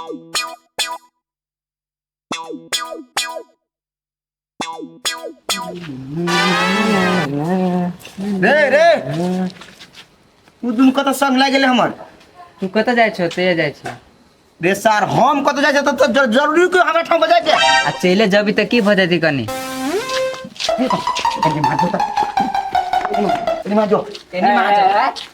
रे रे, तू दुनू कतऽ संग लागि गेलै हमर? तू कतऽ जाइ छौ? ते जाइ छी। रे सार, हम कतऽ जाइ छी तऽ जरूरी क्यों हमरा ठाम जाइ के? आ चले जबी तऽ की भऽ जेती कनी? कनी मार जो तऽ, कनी मार जो। कनी मार जो।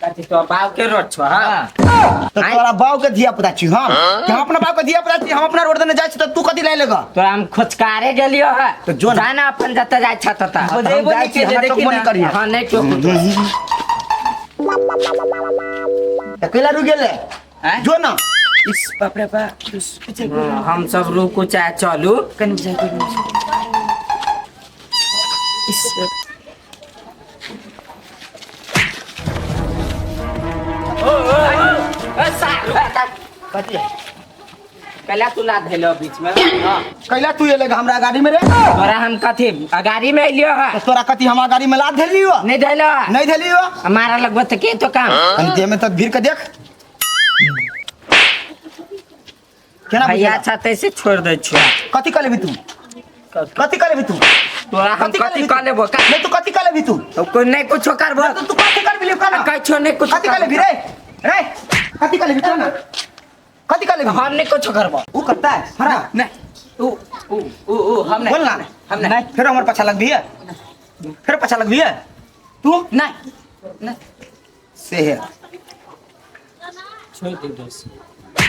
कथी तो बाप के रोड छो? हाँ। तो तोरा बाप के धिया पुता छी हम कि हम अपना बाप के धिया पुता छी? हम अपना रोड देने जाइ छी तऽ तू कथी लै लेगा? तोरा हम खोचकारे गेलियो है। तो जो ना। जाना अपन जतऽ जाइ छ ततऽ। हम जाइ छी, हमरा टोकबो नहि करिहे। हाँ, नहीं टोकू। तऽ कैला रुक गेलै? आँय? जो ना। इस बाप रे बाप। हाँ, हम सब रुकू चाहे चलू। कनी बुझाइ, कनी बुझाइ। इस कथी है? कैला तू लात धैलो बीच में? हाँ। कैला तू एले हमरा गाड़ी में रे? तोरा हम कथी गाड़ी में अलियो है? तो तोरा कथी, हमरा गाड़ी में लात धेली हो? नहीं धैलो है। नहीं धेली हो। हमारा लगभग तो के तो काम कनी देह में तऽ भीड़ के देख केना भैया बुझेला? अच्छा तैसे छोड़ दे छियो। कथी कह लेबी तू? कथी कह लेबी तू? तोरा हम कथी कथी लेबी कह तू? लेबो का? नहीं, तू कथी कह लेबी तू? तो कोई नहीं कुछो करबो। तो तू कथी कर लेबी का ना? कछो नहीं कुछो। कथी कह लेबी रे? रे, कथी कह लेबी तू ना? कथी कह लेबी? हम नहीं कुछो करबो। ऊ करता है हरा। नहीं, ऊ ऊ ऊ ऊ हम नहीं। बोल ना। हम नहीं। फिर हमर पाछा लगबी है? फिर पाछा लगबी है तू? नहीं नहीं। से है। छोड़ दे दोस्त।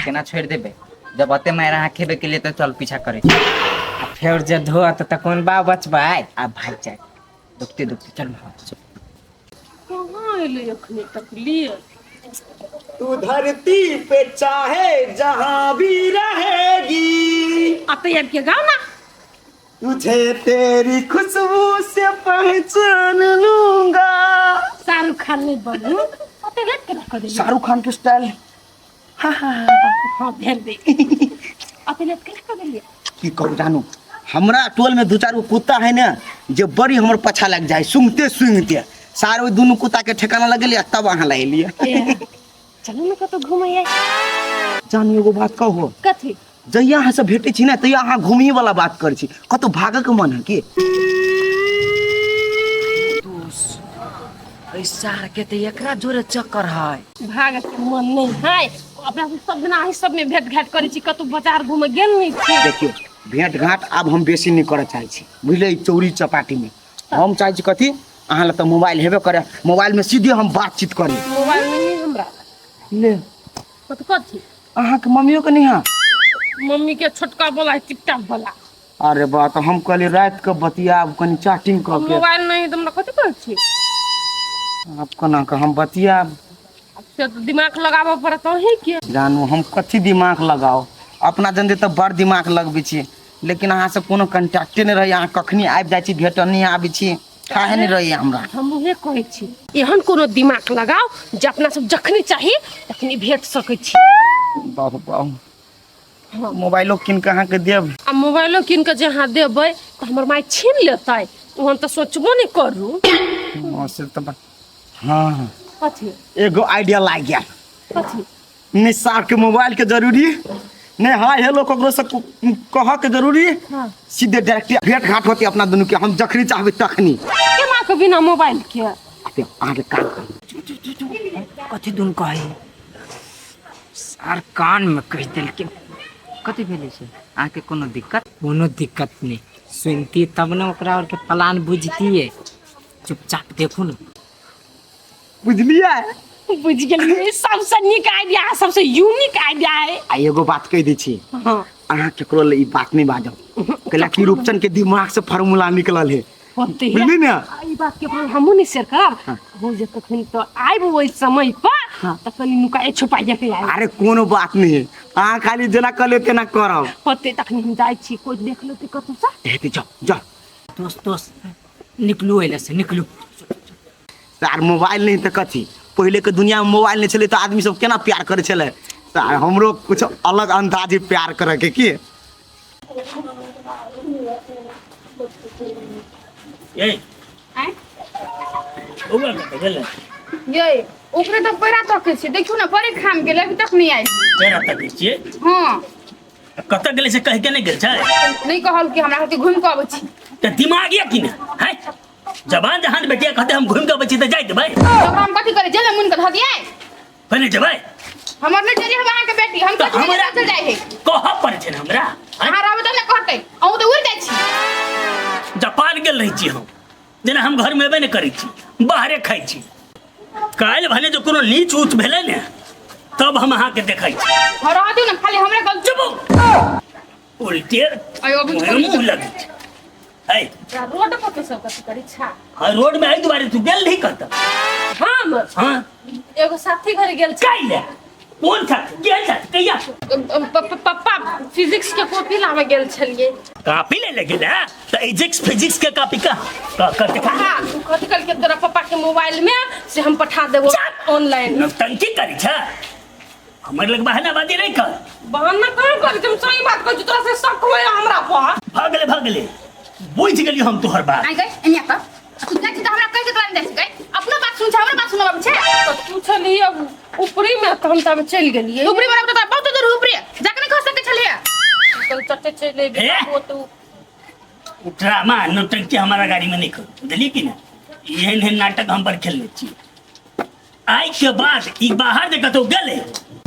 केना छोड़ि देबै जब अते मारि अहाँ खेबे के लिए? तऽ चल, पीछा करै छी। आ फेर जे धोत तऽ कोन बा बचबै? आब भागि जाए दुखते दुखते। चल भाग, चल। कहाँ एलै अखने तक लिए? तू धरती पे चाहे जहां भी रहेगी। अतै आबि के गाउ ना। तुझे तेरी खुशबू से पहचान लूंगा। शाहरुख खान नहीं बनू, अते लेट के रख दे। शाहरुख खान के स्टाइल। हाँ, भेल दे, अते लेट के रख देलिए। की कहू जानू, हमरा टोल में दू चार गो कुत्ता है ने जे बड़ी हमर पछा लग जाए सुनते सुनते। सार ओहि दुनू कुत्ता के ठेकाना लगेलिए, तब अहाँ लगेलिए। ए, चलू ने कतौ घूमै आइ। जानू, एगो बात कहू? कथी? जहिया अहाँ से भेटै छी ने, तहिया अहाँ घूमही वाला बात करै छी। कतौ भागऽ के मन है की? एहि सार के तऽ एकरा जोरे चक्कर है। भागऽ के मन नहीं है। अपना सब सब दिना अही सब में भेंट घाट करै छी, कतौ बाजार घूमै गेल नहीं छी। देखियौ, भेंट घाट आब हम बेसी नहि करऽ चाहै छी, बुझलियै? ई चौरी चपाटी मे हम चाहै छी कथी, अहाँ लग तऽ मोबाइल हेबे करे, मोबाइल में सीधे हम बातचीत करी। मोबाइल नहीं है हमरा। ले। कथी कथी? अहाँके मम्मियो के नहीं है? मम्मी के छोटका वाला है, टिपटा वाला। अरे बा, तऽ हम कहलियै राति के बतियाब कनि चैटिंग कऽ के। मोबाइल नहीं तो हमरा कथी करै छी? आब कोना कऽ हम बतियाब? आब से तऽ दिमाग लगाबऽ पड़त अहीं के। जानू, हम कथी दिमाग लगाउ? अपना जनते तऽ बड़ दिमाग लगबै छी, लेकिन अहाँ से कोनो कॉन्टैक्टे नहि रहैया। अहाँ कखनी आबि जाइ छी, भेटऽ नहि आबै छी, काहे नहि रहैया हमरा? हम उहे कहै छी, एहन कोनो दिमाग लगाउ जे अपना सब जखनी चाही तखनी भेट सकै छी। बाहु बाहु, मोबाइलो कीन कऽ अहाँके देब? आ मोबाइलो कीन कऽ जे अहाँ देबै तऽ हमर माय छीन लेतै, ओहन तऽ सोचबो नहि करू। हँ, से तऽ हँ। कथी? एगो आइडिया लागि गेल। कथी? नहि साहब के मोबाइल के जरूरी नहीं, हाय हेलो ककरो से कहऽ के जरूरी। हाँ। सीधे डायरेक्ट भेंट घाट होती अपना दुनू के, हम जखनी चाहबै तखनी। केना के बिना मोबाइल के? आते, अहाँके काम करू। कथी दुन कहै सार कान में कहि देलखिन। कथी भेलै से? अहाँके कोनो दिक्कत? कोनो दिक्कत नहीं, सुनती तब ने ओकरा और के प्लान बुझतिए। चुपचाप देखू ने। बुझलियै? बुझि गेलियै, सबसे नीक आइडिया, सबसे यूनिक आइडिया है। आ एगो बात कहि दै छी। हाँ। अहाँ केकरो ले ई बात नहीं बाजब, कैला कि रूपचंद के दिमाग से फार्मूला निकलल है। होते है। बुझली ने? आ, ई बात के अपन हमहूँ नहीं शेयर करब। हो जे तखन तो आबि ओहि समय पर तऽ कनि नुकाए छुपाइए के आबि। अरे, कोनो बात नहीं है, अहाँ खाली जेना कहलियै तेना करब। होते, तखन हम जाइ छी, कोइ देख लेतै कतौ से। हेतै, जाओ जाओ। दोस्त दोस्त, निकलू एले से, निकलू। आर मोबाइल नहीं तऽ कथी? पहिले के दुनिया में मोबाइल नहीं छलै तऽ आदमी सब केना प्यार करै छलै? तऽ हमरो कुछ अलग अंदाज है प्यार करे के की। ये। आँय? बौआ कतऽ गेलै? ये। ओकरे तऽ पैरा तकै छियै, देखियौ ने बड़े खाम गेलै, अभी तक नहि आयल। पैरा तकै छियै? हँ। कतऽ गेलै से कहि के नहि गेल छै? नहि कहल कि हमरा होते घुमि कऽ अबै छी। तऽ दिमाग यऽ कि नहि है? जवान जहान बेटिया कहते हम घुमि कऽ अबै छी तऽ जाय देबै? तऽ ओकरा हम कथी करै, जेल में मुनि कऽ धऽ दियै? पहिने जेबै? हमर नहि जेली, हम अहाँके बेटी, हम तऽ कथी हमरा चल जाइ है। कहऽ पड़ै छै ने हमरा, आँय? अहाँ रहबै तब ने कहतै, अहूँ तऽ उड़ि जाइ छी। जापान गेल रहै छी हम, जेना हम घरमे एबे नहि करै छी, बाहरे खाइ छी। काल्हि भने जे कोनो नीच ऊच भेलै ने तब हम अहाँके देखै छी। हँ, रह दियौ ने, खाली हमरे गलती। चुप, उल्टे आयो, अभी छोड़ू। मुँह लगै छै है। रोड पर तू सब कथी करी छा? हाँ, रोड में एहि दुआरे तू गेल नहीं कतऽ? हम हाँ, एगो साथी घर गेल छी। काल्हि कोन साथी गेल साथी कहिया? पप्पा फिजिक्स के कॉपी लावे गेल छलिए। कॉपी ले ले गेल है तऽ फिजिक्स फिजिक्स के कॉपी का कर देखा। हाँ, तू कथी कल के तोरा पप्पा के मोबाइल में से हम पठा देबो ऑनलाइन। नौटंकी करी छ, हमर लग बहानाबाजी नहीं कर। बहाना कहाँ करी, तुम सही बात कहै छी, तोरा से शक होय हमरा पर। भऽ गेलै, भऽ गेलै, बुझि गेलियै हम तोहर बात। आइ गई एनिया तऽ तू जाइ छी तऽ हमरा कहि के तोरा जाइ छी गई, अपनो बात सुन छै, हमरो बात सुनब छै। तऽ तू छली अब ऊपरी में तऽ हम तब चलि गेलियै। ऊपरी में रहब तऽ बहुत दूर ऊपरी जाके नहीं खा सकै छलियै। कल चटे चलि हे? अयबै तो। ड्रामा नौटंकी हमारा गाड़ी में नहीं करू, बुझलियै कि नहि? एहन एहन नाटक हम पर खेलने छी। आइ के बाद ई बाहर जे कतौ गेलै,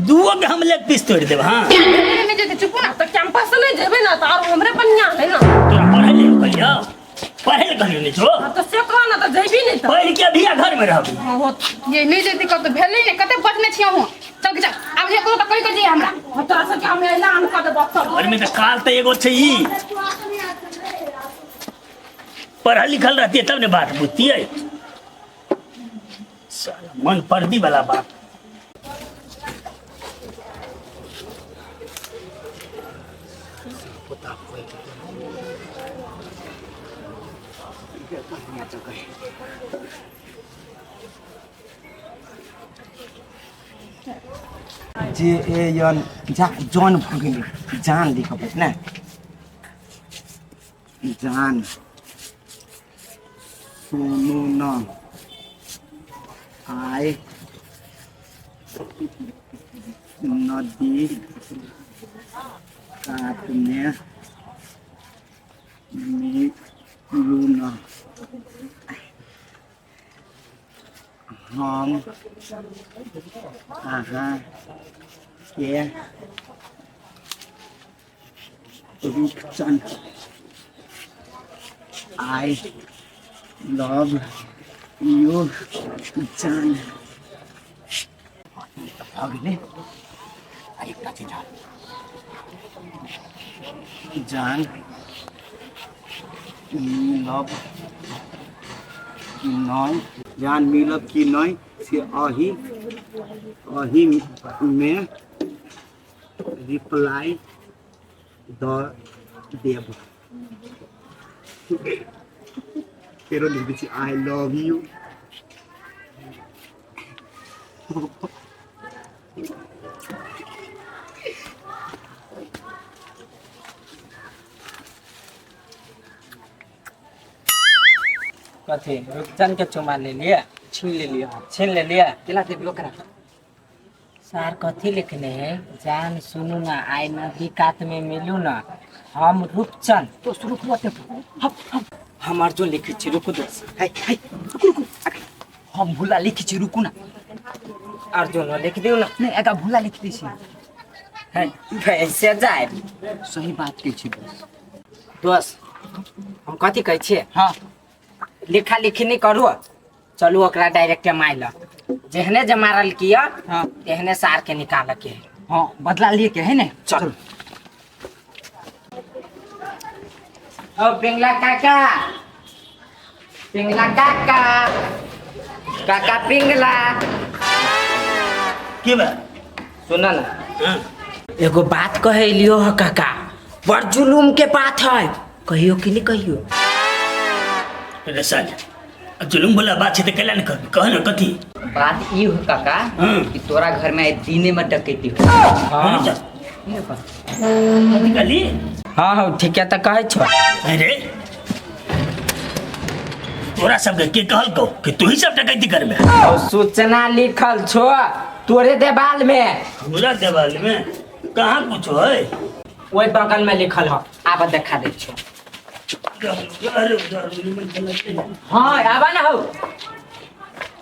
दुओ के हम लेग पीस तोड़ि देब। हाँ, नहि जेतै, चुपू ना। तऽ कैंपस नहि जेबै ने तऽ आरो हमरे बढ़िआँ है ना। तोरा पढ़ै ले कहलियौ, पढ़ै ले कहलियौ नहि छौ? तऽ से कह ने, तऽ जैबी नहि तऽ पढ़ि के अभी घर में रहबी। ये नहि जेतै कतौ, भेलै नहि, कते बचने छी अहूँ। चल के चल, आब जे कतौ तऽ कहि के जइयै हमरा। तोरा सबके हम ऐलान कऽ देबो सब। घर में तऽ काल तऽ एगो छै, ई पढ़ल लिखल रहती तब ने बात बुझतियै। साला मन पर्दी वाला बात। जे ए एन जा जॉन भऽ गेलै, जान लिखऽ पड़त ने। जान सुनू न, आइ नदी कातमे मिलू न, हम अहाँके रूपचन I love you जान। भऽ गेलै। आ एकटा चीज आर, जान मिलब कि नहि, जान मिलब कि नहि से अही अहीमे रिप्लाई दऽ देब। फेरो लिख दै छी I love U. कथी रुपचन के चुमा ले लिए? छीन लेलियै। छीन ले लिए? केला देबी ओकरा? सर कथी लिखने है? जान सुनू ना, आइ नदी कात में मिलू ना, हम रूपचन। दोस्त रुकू, अते हम अर्जुन लिखै छी, रुकू दोस्त। है है, रुकू रुकू, हम भूला लिखै छी, रुकू ना। अर्जुन लिख दियौ ना। नहि, एका भूला लिख दै छी। है कैसे जाए? सही बात कहै छी दोस्त। दोस्त हम कथी कहै छियै? हाँ। लिखा लिखी नहि करू, चलू ओकरा डायरेक्ट मारि जेहने जे मारल किया। हाँ। तेहने सार के निकाल के। हाँ, बदला लिए के है ने। चल। ओ पिंगला काका, पिंगला काका, काका पिंगला। के बा? सुन ना। हाँ। एगो बात कहे लियो ह काका, बड़ जुलूम के बात है, कहियो कि नहीं कहियो? रे साले, अब जुलुम वाला बात छै तऽ कैला नहि कहबी? कह ने कथी बात ई हो काका हाँ। कि तोरा घर में आइ दिने में डकैती हो। हाँ। कथी कहली? हाँ हाँ, ठीक है, तऽ कहै छो। अरे तोरा सबके के कहलकौ कि तू ही सब डकैती करबे? और सूचना लिखल छो तोरे देवाल में। हमरा देवाल में कहाँ कुछ है? ओहि बगल में लिखल हो, आब देखा दै छो। अरे उधर। हाँ आबा ना हो।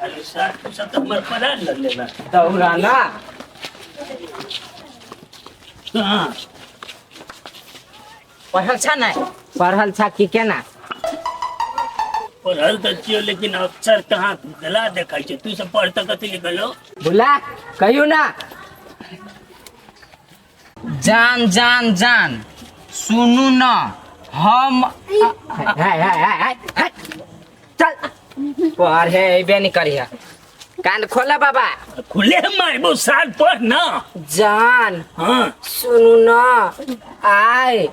अरे सार तू सब तो हमर परान लगले ना। दौड़ा ना। हाँ पढ़ल छा नहीं? पढ़ल छा की केना? पढ़ल तऽ छियौ लेकिन अक्षर कहाँ गला देखै छै। तू सब पढ़ तऽ कथी लिखल हो? बोला कहियो ना। जान जान जान सुनू न हम हाय हाय हाय हाय हाय चल पढ़े अइबे नहीं करिहा। कान खोला बाबा। खुले मारबो साल पढ़ ना। जान हाँ सुनू न आय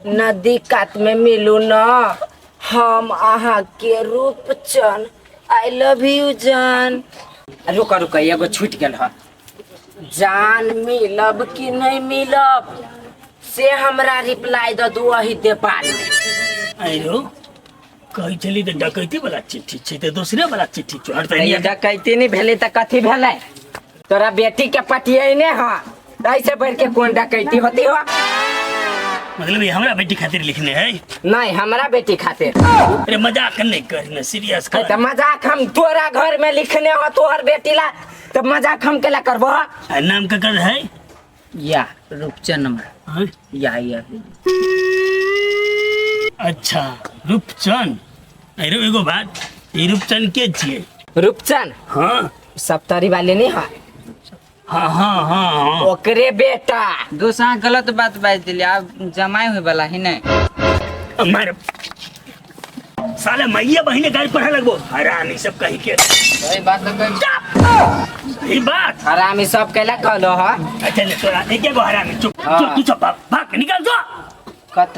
नदी कात में मिलू न, हम अहाँ के रूपचन I love you जान। रुक रुक एगो छूट गेल ह। जान मिलब कि नहीं मिलब से हमरा रिप्लाई द दू अही देपाल में। आइरो कहै छली तऽ डकैती वाला चिट्ठी छै तऽ दोसरे वाला चिट्ठी छौ। हर तऽ ई डकैती नहीं भेलै तऽ कथी भेलै? तोरा बेटी के पटियने ह, ऐसे बढ़ के कोन डकैती होती हो? मतलब ये हमरा बेटी खातिर लिखने है? नहीं हमरा बेटी खातिर। अरे मजाक नहीं करना, सीरियस कर। तो मजाक हम तोरा घर में लिखने हो तोहर बेटी ला, तो मजाक हम केला करबो? नाम ककर है? या रूपचन नंबर। या या अच्छा रूपचन। अरे एगो बात, ई रूपचन के छियै? रूपचन हाँ सप्तरी वाले नहीं है? हाँ हाँ हाँ हाँ ओकरे बेटा। दोस्त अहाँ गलत बात बाजि देलियै, आब जमाई होय वाला है ने। मार साले मैया बहिने गाड़ी पढ़ा लगबो हरामी सब कही के। सही बात तो कही। सही बात हरामी सब कैला कहलो ह? अच्छा ले तोरा एके गो हरामी। चुप चुप तू चुप भाग निकल जो। कत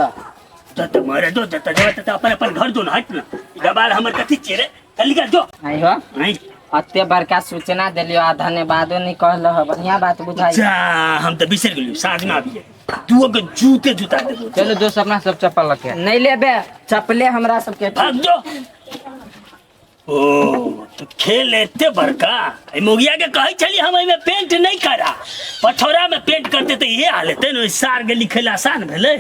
जत मरे जो जत जो तत अपन अपन घर जो न हट न। दबाल हमर कथी छियै रे, चल निकल जो। आई हो आई अते बड़का सूचना देलियो आ धन्यवादो नहीं कहलो ह, बढ़िया बात बुझाई। जा हम तो बिसर गेलियो, साँझ में आबिए तू के जूते जुता देबो। चलो दोस्त अपना सब चप्पल लके नहीं लेबे चप्पले हमरा सबके। भाग जो। ओ तो खेल एते बड़का। ए मोगिया के कहै छली हम एमे पेंट नहीं करा, पठौरा में पेंट करते तो ये हाल हेतै ने। सार के लिखै ला आसान भेलै।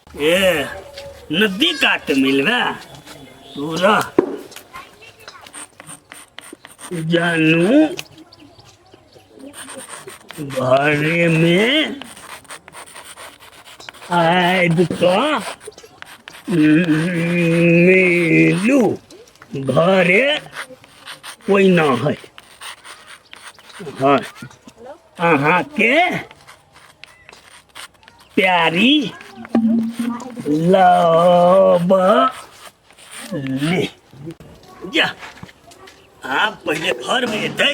ए नदी काट मिलबे तू रह जानू घरे में आबि कऽ मिलू, घरे कोई ना है। हाँ अहाँके प्यारी लवली। जा आप पहले घर में एतै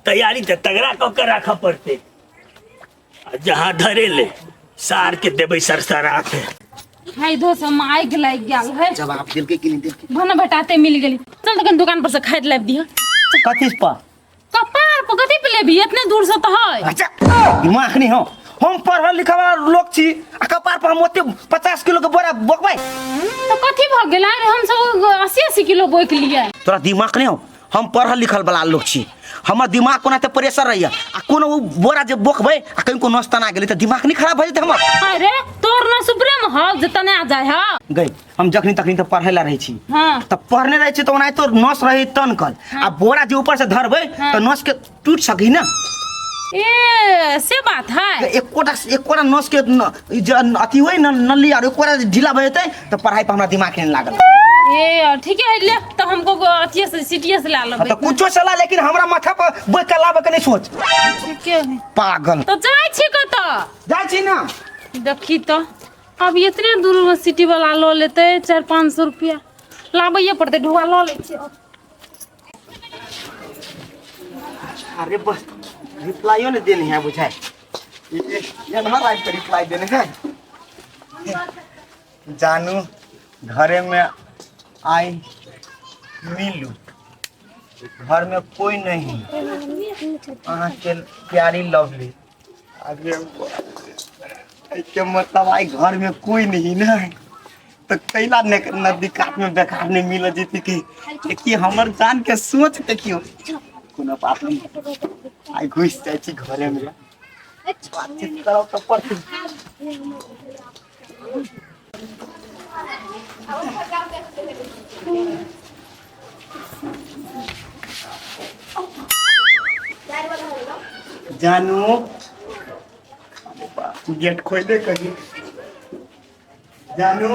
तैयारी तऽ तगड़ा कऽ के राखऽ पड़तै। जहाँ धरे ले सार के देबै सरसरा के। हाय दोस्त हम आगि लागि गेल है। जवाब देलकै कि नहीं देलकै? भन भेटाते मिल गेली। चल तखन दुकान पर से खरीद लाबि दिह। कथी पर? कपार पर कथी पे लेबही, इतने दूर से तऽ है। अच्छा दिमाग नहीं हो, हम पढ़ल लिखल वाला लोग छी आ कपार पर हम ओते 50 किलो के बोरा बोकबै तो कथी भ गेल? अरे हम सब 80-80 किलो बोक लिए। तोरा दिमाग नहीं हो, हम पढ़ल लिखल वाला लोग छी, हमर दिमाग कोना ते प्रेशर रहैया आ कोनो बोरा जे बोकबै आ कहीं कोनो तना गेलै त दिमाग नहीं खराब भ जेतै हमर। अरे तोर न सुप्रीम हौ जे तना जाय ह। गई हम जखनी तखनी त पढ़ै ला रहै छी। हां त पढ़ने रहै छी त ओनाहितो नस रही तनकल आ बोरा जे ऊपर से धरबै त नस के टूट सकी ना। ए से बात है। एकोटा नस के अथी होई न नली और एकोटा ढीला भ जेतै त पढ़ाई पर हमरा दिमाग नहीं लागल। ए ठीक है ले तो हमको अथिए से सिटिए से ला लेबै। त कुछो चला लेकिन हमरा माथा पर बोझ के लाबे के नहीं सोच। ठीक है पागल। तो जाय छी कत? जाय छी ना। देखी तो अब इतने दूर में सिटी वाला लो लेते 400-500 रुपया लाबैये पड़ते, ढुआ लो ले छी। अरे बस रिप्लाइयो नहीं देने है बुझाए, ये ना राइट पे रिप्लाई देने है। जानू घरे में आई मिलू, घर में कोई नहीं, अहाँ के प्यारी लवली। अरे के मतलब आई घर में कोई नहीं ना। तो कैला ने नदी कात में बेकार नहीं मिल जेती कि देखिए हमर जान के सोच देखियो। कोनो बात नहीं, आइ घुस जाइ छी घरे में, बातचीत करब तऽ पड़तै। जानू गेट खोल दे कहीं। जानू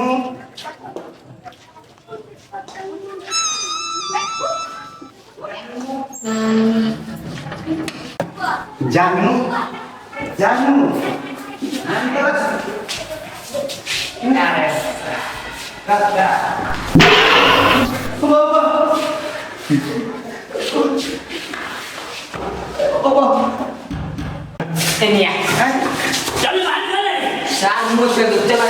जानू जानू चल बाहर चले। सात मुझ पे चला।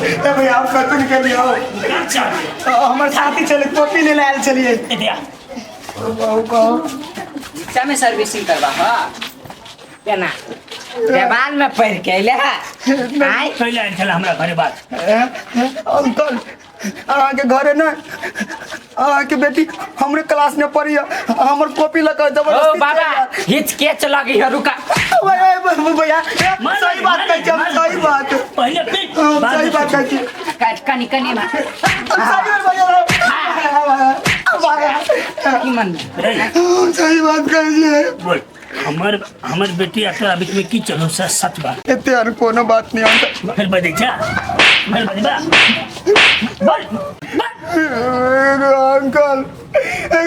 ए भैया आप कतौ निकलियो, हमर साथी चले कॉपी ले आयल चलिए। रिक्शा में सर्विसिंग करवा हाँ केना देवाल में पढ़ के अइले है आय कैला आयल छला हमरा घरे बात? अंकल अहाँके घरे ने अहाँके बेटी हमरे क्लास में पढ़ी, हमर कॉपी लऽ कऽ ओ जबरदस्ती। बाबा हिचकेच लगी है, रुका। भैया सही बात कहै छी हम, सही बात। पहिले पीट, हम बाद सही में बात कहै छी। कनी कनी मा सही बात भैया, की मन रे, हम सही बात कहै छी। बोल, हमर हमर बेटी आ तोरा बीच में की चलो से सच बात? एते आर कोनो बात नहीं अंकल। फिर बजै छा, फिर बजबा, बोल बोल। अंकल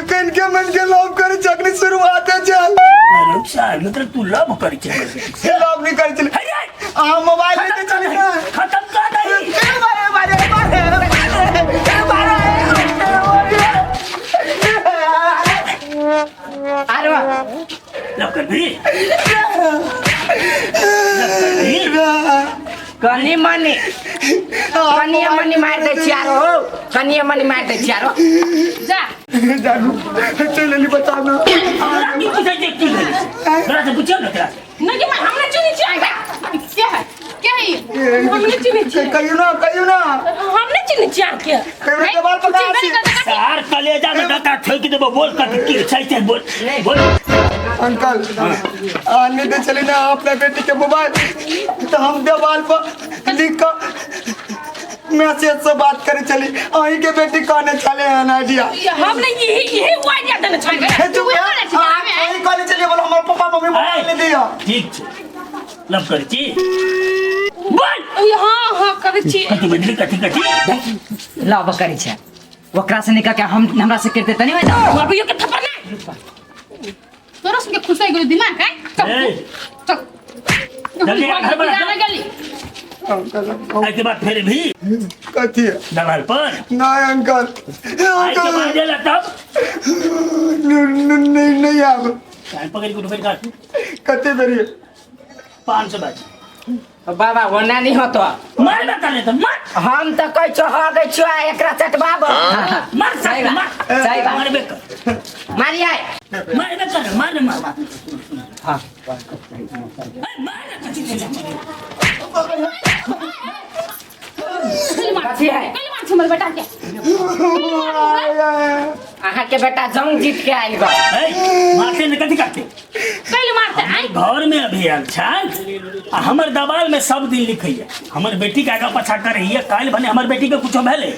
कन के मन के लव करे चकनी शुरुआत है चल। अरे साहब मतलब तू लव करी छे? लव नहीं करे चल। हे रे, अहाँ मोबाइल लेते चली ना। खत्म कर दही। ए मारे मारे मारे ए मारे। अरे वाह। लव कर भी, लव कर भी। कनी मनी कनी मनी मार दे छी आरो हो, कनी मनी मार दे छी आरो। जा जानू चल लेली बता ना। तोरा की पूछै छै की भेलै? तोरा से पुछियौ ने तोरा से। नहीं कि मैं हमने चुनी छियै। क्या है क्या है ये? हमने चुनी छियै। कहियो ना, कहियो ना। हमने चुनी छियै के कहियो ना देवाल पर चिन्हबे नहीं करतै। सार कलेजा में धक्का ठोकि देबो। बोल कथी की छै छै, बोल बोल। अंकल आने दे चली ना अपना बेटी के मोबाइल, तो हम देवाल पर लिख कर मैसेज से बात करे चली, अहीं के बेटी कहने चले हैं आइडिया। हमने यही यही वो आइडिया देने छलियै। हे चुप तू है, कहने छलियै हमे। अहीं कहने चलिए, बोलो हमारे पापा मम्मी मोबाइल नहीं दिया। ठीक छै, लव करै छी, बोल। हाँ हाँ करै छी। कथी बजली, कथी कथी? लव करै छै ओकरा से निकल के हम हमरा से करते तनी होता। बाबू के थप्पड़ ना तोरा सुन के खुश हो गेलो दिमाग है। चल ए, चल जल्दी आ, घर पर आ, जाने गेली। अंकल एहिके बाद फिर भी कथी है? दलाल पर नहीं अंकल आइ के अंकल बाद गेला तब नहीं नहीं नहीं आब। कान पकड़ि के उठबे कर। कते बेरी? 500 बाज। बाबा ओना नहीं होतो। मार ना करे तो मार। हम तो कहै छो हो गई छो, एकरा चटबाब। मार सही साथ बात, मार। सही बात। मारबे कर। मारी आय। मारबे कर, मार मार। हाँ। ए, मार ना, कथी छै? कथी है? कल मार हमर बेटा के। अहाँ के बेटा जंग जीत के आयल बा। ए, मारते ने कथी करते? कल मारते आई। घर में अभी आयल छल आ हमर दबाल में सब दिन लिखैया हमर बेटी के आगा पाछा करैया। काल्हि भने हमर बेटी के कुछो भेलै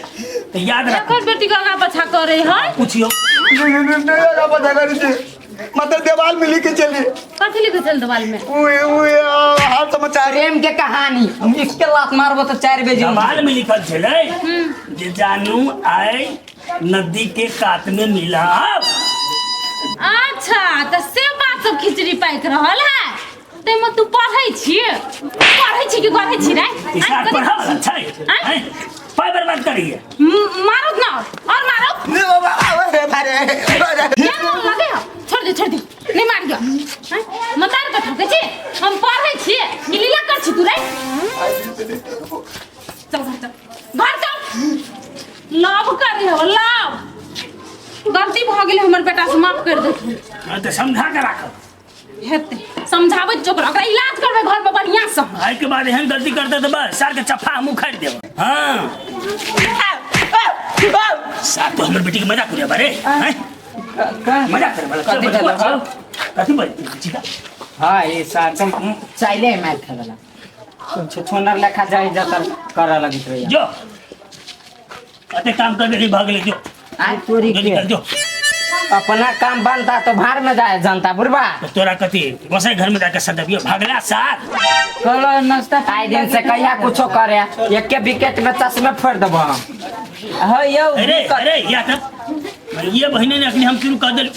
तऽ याद रख। एकर बेटी के आगा पाछा करे है? पुछियौ। नहीं नहीं नहीं आगा पता करी छे, मतलब देवाल में लिख के चलिए। कथी लिखे चल दवाल में? उए उए हाल समाचार। प्रेम के कहानी। इसके लात मारबो तो 4 बजे। दबाल में लिखल छलै जे जानू आय नदी के कात में मिला। अच्छा तऽ से बात सब खिचड़ी पाकि रहल है, ताहिमे तू पढ़ै छी, पढ़ै छी कि गढ़ै छी रे? ई सार आँय, पढ़ा वाला छै? आँय? आँय, पाइ बर्बाद करैया। मारो ना और मारो। नहीं बाबा अरे अरे अरे। क्या मन लगे हो? छोड़ दे छोड़ दे, नहीं मारियो। आँय, मतार के ठकै छी, हम पढ़ै छी कि लीला कर छी तू रे? चल घर चल, घर चल। लव कर हो लव, गलती भऽ गेलै हमर बेटा से, माफ कर देथिन। हाँ, तऽ समझा के राखब। हेतै समझाबै छियै ओकरा, ओकरा इलाज करबै घर पर बढ़ियां से। आइ के बाद एहन गलती करते तऽ बस सार के चफा हम उखाड़ि देब। हाँ सार तो हमर बेटी के मजाक उड़ेबा रे, हैं? मजाक करे वाला कथी भेलो हौ? कथी बजै छी? हाँ ये सार तुम चाइले मार खेला छुछुनर लेखा जाई जतन करऽ लगैत रहिया। जो कते काम कर देली भाग ले जो। आय तोरी जो के निकल जो। अपना काम बनता तो भार में जाए जनता बुढ़बा। तो तोरा कथी गोसाई घर में जाके सदबियो भागला सार। कहलो नाश्ता आइ दिन से कहिया कुछो करे एके विकेट में चश्मे फोड़ देबो हम। हाँ यौ अरे अरे या तब ये बहिने ने अखनी हम शुरू कर देल।